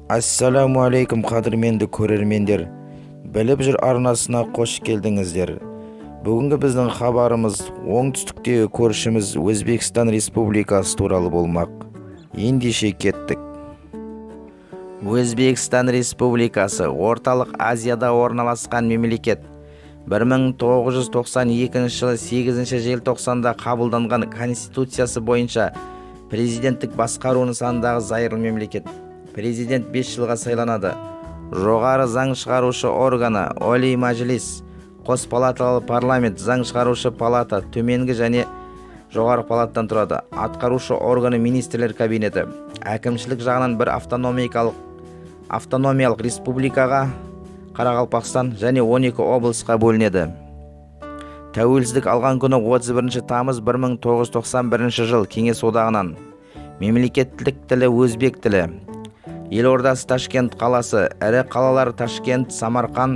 Ассалаумағалейкум, қадірменді көрермендер! «Біліп жүр» арнасына қош келдіңіздер. Бүгінгі біздің хабарымыз оңтүстіктегі көршіміз Өзбекстан Республикасы туралы болмақ. Ендеше, кеттік. Өзбекстан Республикасы – Орталық Азияда орналасқан мемлекет. 1992 жылы 8 желтоқсанда қабылданған Конституциясы бойынша президенттік басқару нысанындағы зайырлы мемлекет. Президент 5 жылға сайланады. Жоғары заң шығарушы органы – Олий Мажлис, қос палаталы парламент. Заң шығарушы палата төменгі және жоғарғы палатадан тұрады. Атқарушы органы – Министрлер кабинеті. Әкімшілік жағынан бір автономиялық республикаға, Қарақалпақстан, және 12 облысқа бөлінеді. Тәуелсіздік алған күні – 31 тамыз 1991 жыл, Кеңес Одағынан. Мемлекеттік тілі – өзбек тілі. Елордасы – Ташкент қаласы. Ірі қалалар: Ташкент, Самарқан,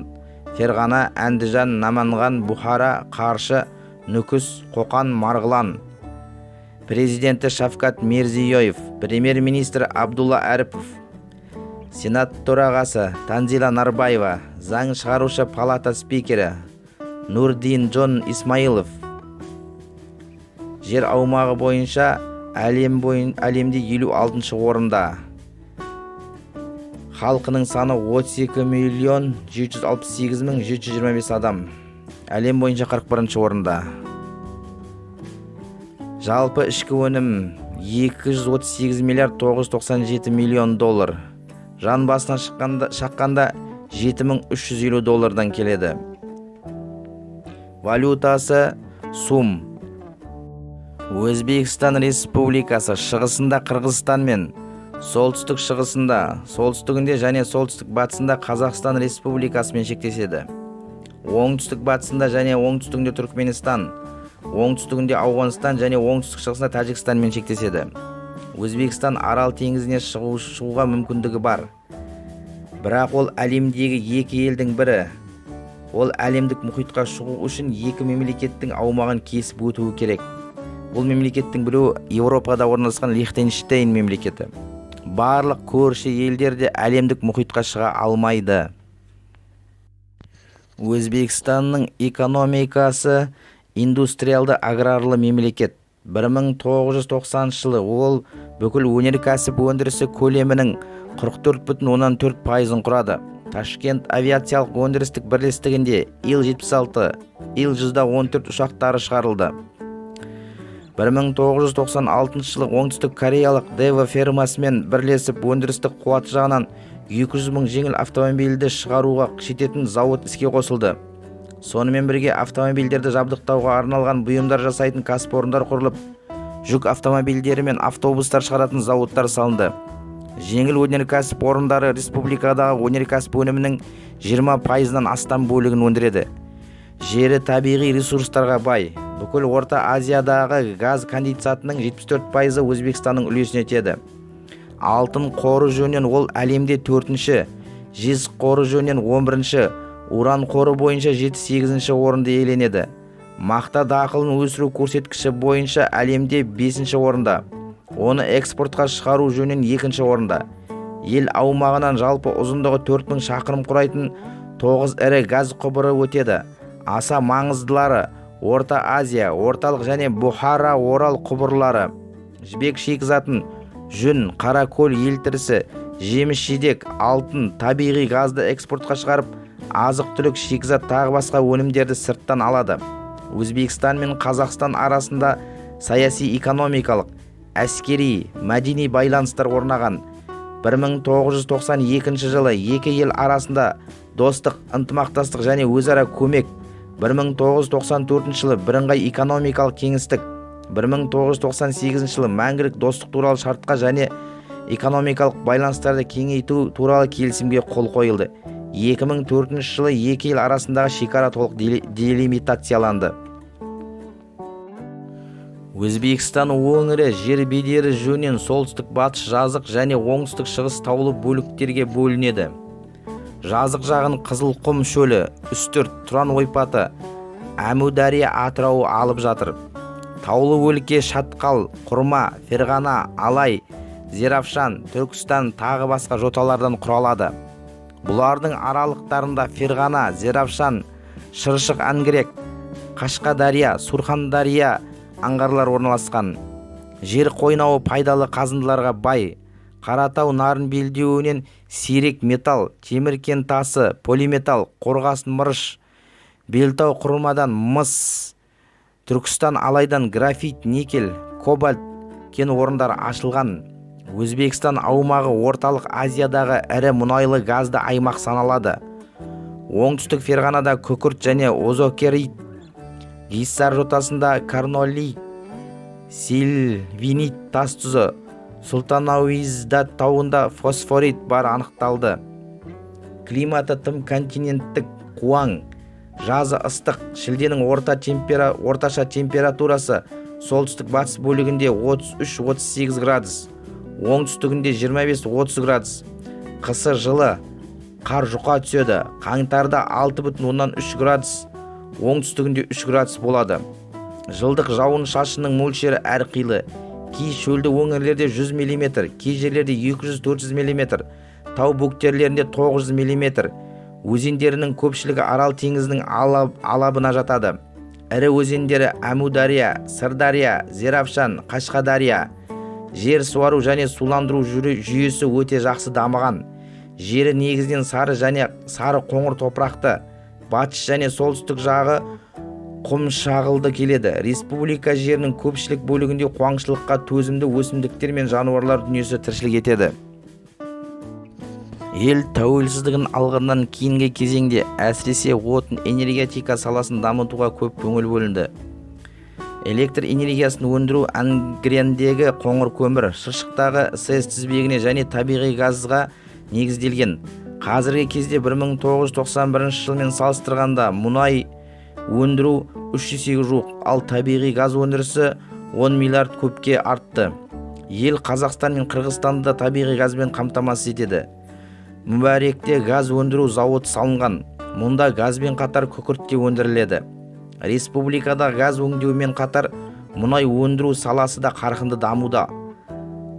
Ферғана, Әндіжан, Наманган, Бұхара, Қаршы, Нүкіс, Қоқан, Марғылан. Президенті – Шавкат Мирзиёев, премьер-министр Абдулла Әріпов, Сенат төрағасы Танзила Нарбаева, заң шығарушы палата спикері Нурдинжон Исмаилов. Жер аумағы бойынша әлемде 56 орында. Халқының саны 32 миллион 768 мың 725 адам. Әлем бойынша 41 орында. Жалпы ішкі өнім 238 миллиард 997 миллион доллар. Жан басына шаққанда 7350 доллардан келеді. Валютасы – сум. Өзбекстан Республикасы шығысында Қырғызстанмен, солтүстік шығысында, солтүстігінде және солтүстік батысында Қазақстан Республикасымен шектеседі. Оңтүстік батысында және оңтүстігінде Түркменстан, оңтүстігінде Ауғанстан және оңтүстік шығысында Тәжікстанмен шектеседі. Өзбекстан Арал теңізіне шығуға мүмкіндігі бар, бірақ ол әлемдегі екі елдің бірі. Ол әлемдік мұхитқа шығу үшін екі мемлекеттің аумағын кесіп өтуі керек. Бұл мемлекеттің біреуі – Еуропада орналасқан Лихтенштейн мемлекеті. Барлық көрші елдер де әлемдік мұхитқа шыға алмайды. Өзбекстанның экономикасы – индустриалды аграрлы мемлекет. 1990 жылы ол бүкіл өнеркәсіп өндірісі көлемінің 44,4%-ын құрады. Ташкент авиациялық өндірістік бірлестігінде Ил-76, Ил-114 ұшақтары шығарылды. 1996 жылы Оңтүстік Кореялық Дэво фирмасымен бірлесіп, өндірістік қуаты жағынан 200 мың жеңіл автомобильді шығаруға жететін зауыт іске қосылды. Сонымен бірге автомобильдерді жабдықтауға арналған бұйымдар жасайтын кәсіпорындар құрылып, жүк автомобильдері мен автобустар шығаратын зауыттар салынды. Жеңіл өнеркәсіп орындары республикадағы өнеркәсіп өнімінің 20%-ынан астам бөлігін өндіреді. Жері табиғи ресурстарға бай. Бүкіл Орта Азиядағы газ конденсатының 74%-ы Өзбекстанның үлесіне тиеді. Алтын қоры жөнінен ол әлемде төртінші, жез қоры жөнінен 11-ші, уран қоры бойынша 7-8-ші орынды иеленеді. Мақта дақылын өсіру көрсеткіші бойынша әлемде бесінші орында, оны экспортқа шығару жөнінен екінші орында. Ел аумағынан жалпы ұзындығы 4000 шақырым құрайтын тоғыз ірі газ құбыры өтеді. Аса маңыздылары – Орта Азия, Орталық және Бұхара, Орал құбырлары. Жібек шикізатын, жүн, қаракөл елтірісі, жеміс жидек, алтын, табиғи газды экспортқа шығарып, азық түлік, шикізат, тағы басқа өнімдерді сырттан алады. Өзбекстан мен Қазақстан арасында саяси, экономикалық, әскери, мәдени байланыстар орнаған. 1992 жылы екі ел арасында достық, ынтымақтастық және өзара көмек, 1994 жылы бірыңғай экономикалық кеңістік, 1998 жылы мәңгілік достық туралы шартқа және экономикалық байланыстарды кеңейту туралы келісімге қол қойылды. 2004 жылы екі ел арасындағы шекара толық делимитацияланды. Өзбекстан өңірі жер бедері жөнінен солтүстік батыс жазық және оңтүстік шығыс таулы бөліктерге бөлінеді. Жазық жағын Қызылқұм шөлі, Үстірт, Тұран ойпаты, Әмудария атырауы алып жатыр. Таулы өлке Шатқал, Құрма, Ферғана, Алай, Зеравшан, Түркістан тағы басқа жоталардан құралады. Бұлардың аралықтарында Ферғана, Зеравшан, Шыршық, Әңгірек, Қашқадария, Сурхандария аңғарлары орналасқан. Жер қойнауы пайдалы қазындыларға бай. Қаратау, Нарын белдеуінен сирек металл, темір кен тасы, полиметалл, қорғасын, мырыш, Белтау құрмадан мыс, Түркістан Алайдан графит, никель, кобальт кен орындары ашылған. Өзбекстан аумағы Орталық Азиядағы ірі мұнайлы газды аймақ саналады. Оңтүстік Ферғанада күкірт және озокерит, Гиссар жотасында карнолит, сильвинит тас тұзы, Сұлтанауизда тауында фосфорит бар анықталды. Климаты тым континенттік, қуаң, жазы ыстық. Шілденің орташа температурасы солтүстік батыс бөлігінде 33-38 градус, оңтүстігінде 25-30 градус. Қысы жылы, қар жұқа түседі. Қаңтарда 6,3 градус, оңтүстігінде 3 градус болады. Жылдық жауын шашынның мөлшері әрқилы: кей шөлді өңірлерде 100 мм, кей жерлерде 200-400 мм, тау бөктерлерінде 900 мм. Өзендерінің көпшілігі Арал теңізінің алабына жатады. Ірі өзендері: Әмудария, Сырдария, Зеравшан, Қашқадария. Жер суару және суландыру жүйесі өте жақсы дамыған. Жері негізінен сары және сары қоңыр топырақты, батыс және солтүстік жағы құм шағылды келеді. Республика жерінің көпшілік бөлігінде қуаңшылыққа төзімді өсімдіктер мен жануарлар дүниесі тіршілік етеді. Ел тәуелсіздігін алғаннан кейінгі кезеңде әсіресе отын энергетика саласын дамытуға көп көңіл бөлінді. Электр энергиясын өндіру Ангрендегі қоңыр көмір, Шыршықтағы СЭС тізбегіне және табиғи газға негізделген. Қазіргі кезде 1991 жылмен салыстырғанда мұнай өндіру 3 есеге жуық, ал табиғи газ өндірісі 10 миллиард кубке артты. Ел Қазақстан мен Қырғызстанды да табиғи газбен қамтамасыз етеді. Мүбәректе газ өндіру зауыты салынған. Мұнда газбен қатар күкірт те өндіріледі. Республикада газ өңдеумен қатар мұнай өндіру саласы да қарқынды дамуда.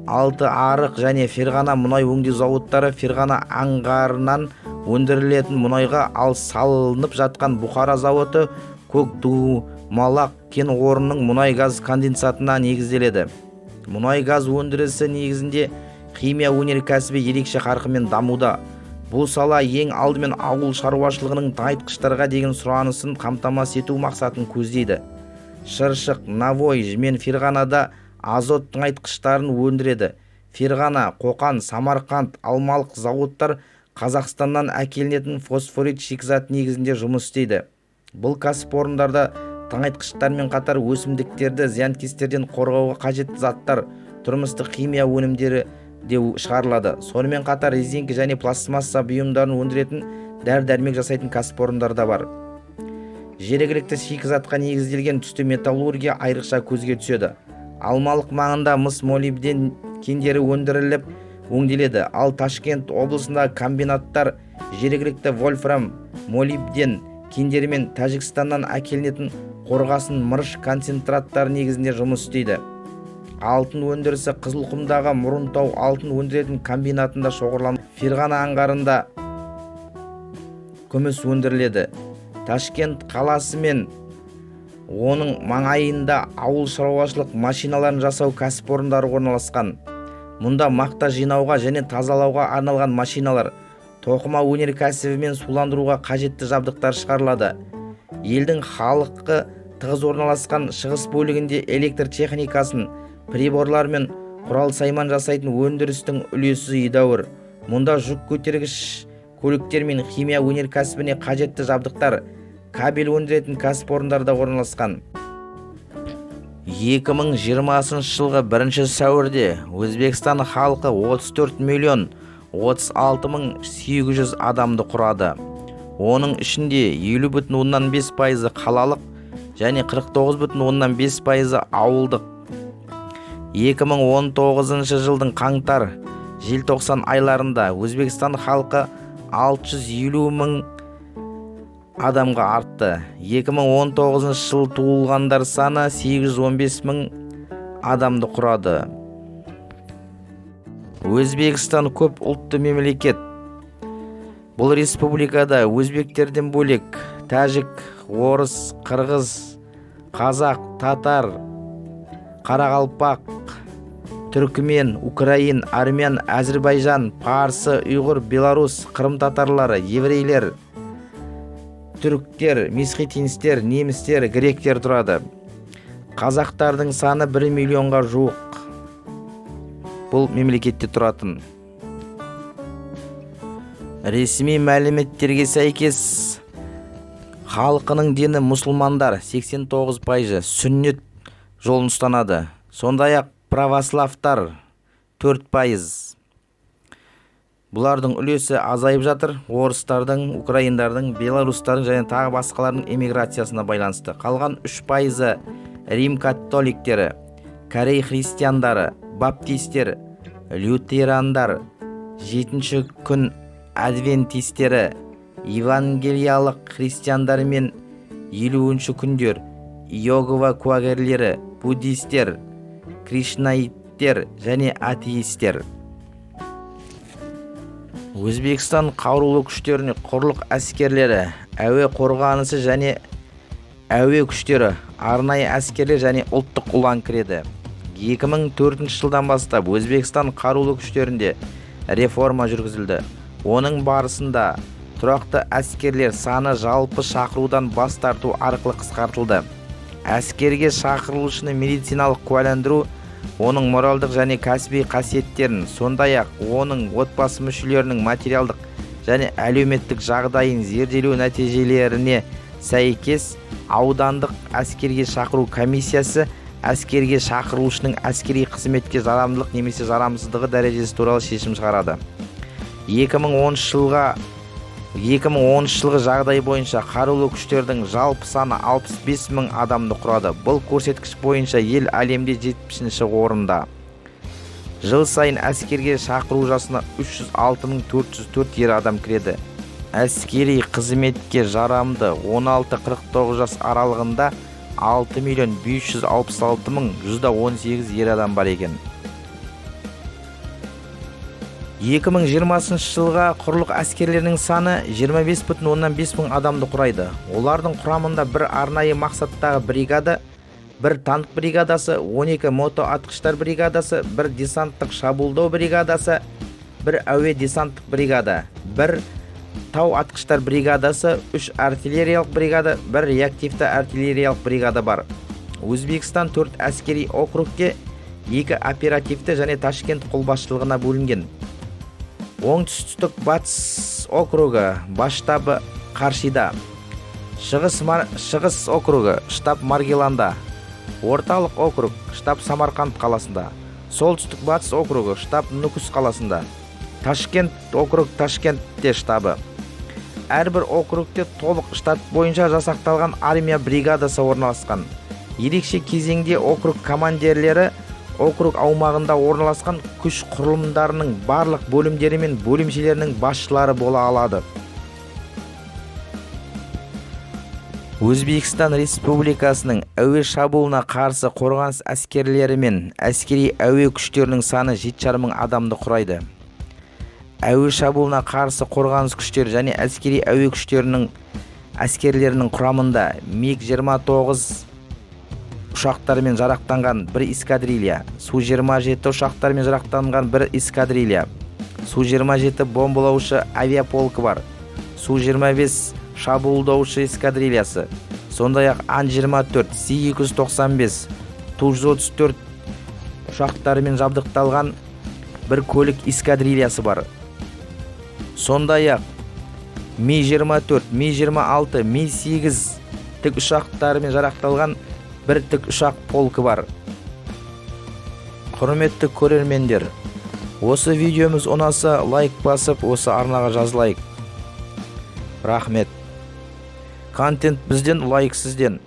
Алты Арық және Ферғана мұнай өңдеу зауыттары Ферғана аңғарынан өндірілетін мұнайға, ал салынып жатқан Бұхара зауыты Көкдумалақ кен орнының мұнай газ конденсатына негізделеді. Мұнай газ өндірісі негізінде химия өнеркәсібі ерекше қарқынмен дамуда. Бұл сала ең алдымен ауыл шаруашылығының тыңайтқыштарға деген сұранысын қамтамасыз ету мақсатын көздейді. Шыршық, Навой мен Ферғанада азот тыңайтқыштарын өндіреді. Ферғана, Қоқан, Самарқанд, Алмалық зауыттар Қазақстаннан әкелінетін фосфорит шикізат негізінде жұмыс істейді. Бұл кәсіпорындарда тыңайтқыштармен қатар өсімдіктерді зиянкестерден қорғауға қажетті заттар, тұрмыстық химия өнімдері де шығарылады. Сонымен қатар резеңке және пластмасса бұйымдарын өндіретін, дәрі-дәрмек жасайтын кәсіпорындар да бар. Жергілікті шикізатқа негізделген түсті металлургия айрықша көзге түседі. Алмалық маңында мыс, молибден кендері өндіріліп, өңделеді, ал Ташкент облысындағы комбинаттар жергілікті вольфрам, молибден кендері мен Тәжікстаннан әкелінетін қорғасын, мырыш концентраттары негізінде жұмыс істейді. Алтын өндірісі Қызылқұмдағы Мұрынтау алтын өндіретін комбинатында шоғырланып, Ферғана аңғарында күміс өндіріледі. Ташкент қаласы мен оның маңайында ауыл шаруашылық машиналарын жасау кәсіпорындары орналасқан. Мұнда мақта жинауға және тазалауға арналған машиналар, тоқыма өнеркәсібі мен суландыруға қажетті жабдықтар шығарылады. Елдің халқы тығыз орналасқан шығыс бөлігінде электр техникасын, приборлар мен құрал-сайман жасайтын өндірістің үлесі едәуір. Мұнда жүк көтергіш көліктер мен химия өнеркәсібіне қажетті жабдықтар, кабель өндіретін кәсіпорындар да орналасқан. 2020 жылғы 1 сәуірде Өзбекстан халқы 34 миллион 36 мың 800 адамды құрады. Оның ішінде 50,5%-ы қалалық және 49,5%-ы ауылдық. 2019 жылдың қаңтар желтоқсан айларында Өзбекстан халқы 650 мың адамға артты. 2019 жыл туылғандар саны 815 мың адамды құрады. Өзбекстан көп ұлтты мемлекет. Бұл республикада өзбектерден бөлек тәжік, орыс, қырғыз, қазақ, татар, қарақалпақ, түркімен, украин, армян, әзірбайжан, парсы, ұйғыр, белорус, қырым татарлары, еврейлер, түріктер, месхетинстер, немістер, гректер тұрады. Қазақтардың саны 1 миллионға жуық бұл мемлекетте тұратын. Ресми мәліметтерге сәйкес, халқының дені мұсылмандар, 89%, сүннет жолын ұстанады. Сондай-ақ православтар 4%. Бұлардың үлесі азайып жатыр. Орыстардың, украиндардың, белорустардың және тағы басқалардың эмиграциясына байланысты. Қалған 3%-ы рим католиктері, корей христиандары, баптистер, лютерандар, жетінші күн адвентистері, евангелиялық христиандар мен 50-ші күндер Иегова куәгерлері, буддистер, кришнаиттер және атеистер. Өзбекстан қарулы күштеріне құрлық әскерлері, әуе қорғанысы және әуе күштері, арнайы әскерлер және ұлттық ұлан кіреді. 2004 жылдан бастап Өзбекстан қарулы күштерінде реформа жүргізілді. Оның барысында тұрақты әскерлер саны жалпы шақырудан бас тарту арқылы қысқартылды. Әскерге шақырылушыны медициналық куәландыру, оның моральдық және кәсіби қасиеттерін, сондай-ақ оның отбасы мүшелерінің материалдық және әлеуметтік жағдайын зерделеу нәтижелеріне сәйкес аудандық әскерге шақыру комиссиясы әскерге шақырылушының әскери қызметке жарамдылық немесе жарамсыздығы дәрежесі туралы шешім шығарады. 2010 жылғы жағдай бойынша қарулы күштердің жалпы саны 65 мың адамды құрады. Бұл көрсеткіш бойынша ел әлемде 70-ші орында. Жыл сайын әскерге шақыру жасына 306 404 ер адам кіреді. Әскери қызметке жарамды 16-49 жас аралығында 6 миллион 566 мың 118 ер адам бар екен. 2020 жылға құрлық әскерлерінің саны 25,5 мың адамды құрайды. Олардың құрамында бір арнайы мақсаттағы бригада, бір танк бригадасы, 12 мотоатқыштар бригадасы, бір десанттық шабуылдау бригадасы, бір әуе десанттық бригада, бір тау атқыштар бригадасы, 3 артиллериялық бригада, бір реактивті артиллериялық бригада бар. Өзбекстан 4 әскери округке, 2 оперативті және Ташкент қолбасшылығына бөлінген. Оңтүстік батыс округі, бас штабы Қаршида. Шығыс округі, штаб Маргиланда. Орталық округ, штаб Самарқанд қаласында. Солтүстік батыс округі, штаб Нүкіс қаласында. Ташкент округ, Ташкентте штабы. Әрбір округте толық штат бойынша жасақталған армия бригадасы орналасқан. Ерекше кезеңде округ командирлері округ аумағында орналасқан күш құрылымдарының барлық бөлімдері мен бөлімшелерінің басшылары бола алады. Өзбекстан Республикасының әуе шабуылына қарсы қорғаныс әскерлері мен әскери әуе күштерінің саны 7,5 мың адамды құрайды. Әуе шабуылына қарсы қорғаныс күштері және әскери әуе күштерінің әскерлерінің құрамында МиГ-29 ұшақтарымен жарақтанған бір эскадрилья, Су-27 ұшақтарымен жарақтанған бір эскадрилья, Су-27 бомбалаушы авиаполкі бар, Су-25 шабуылдаушы эскадрильясы, сондай-ақ Ан-24, Си-295, Ту-134 ұшақтарымен жабдықталған бір көлік эскадрильясы бар. Сондай-ақ Ми-24, Ми-26, Ми-8 тікұшақтарымен жарақталған бір тікұшақ полкі бар. Құрметті көрермендер, осы видеомыз ұнаса, лайк басып, осы арнаға жазылайық. Рахмет. Контент бізден, лайк сізден.